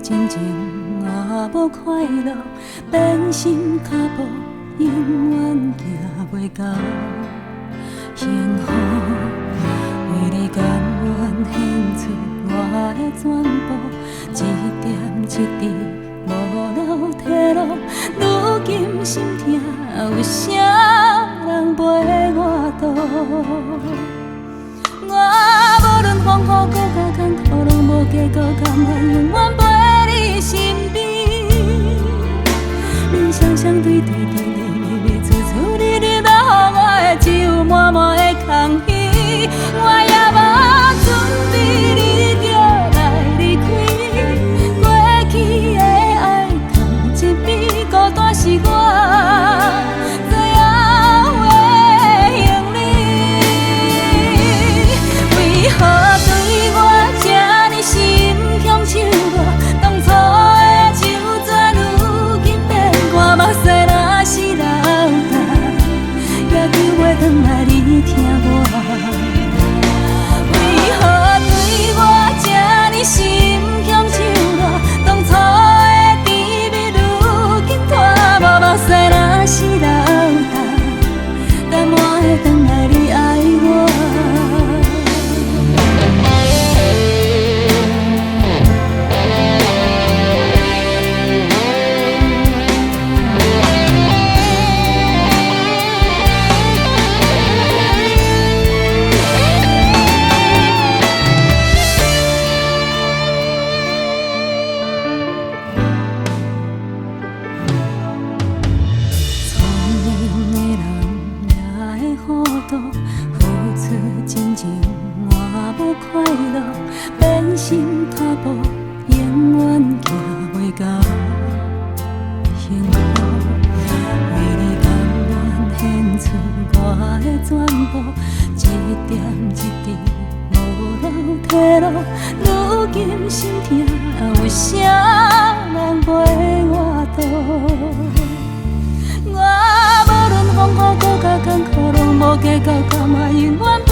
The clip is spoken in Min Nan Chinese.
真情我無快樂，變心跤步永遠行袂到幸福。為你甘願獻出我的全部，一點一滴無留退路。如今心疼，有啥人陪我渡？我無論風雨閣較艱苦，攏無計較，甘願永遠陪你身邊。面雙雙對對，甜甜蜜蜜，處處你你留予我的只有滿滿的空虛。我也無準備你就來離開，過去的愛放一邊，孤單是我最後的行李。為何對我這呢心凶手辣？當初的手紙如今變乾，目屎若是流乾，也救袂轉來你疼我。為何對我這呢心凶手辣？當初的甜蜜如今拖無，目屎若是流乾，等我會轉來你愛我。聰明的人也會糊塗，付出真情換無快樂，變心跤步永遠行袂到幸福。為你甘願獻出我的全部，一點一滴無留退路。如今心疼，有啥人陪我渡？我無論風雨閣較艱苦，攏無計較，甘願永遠陪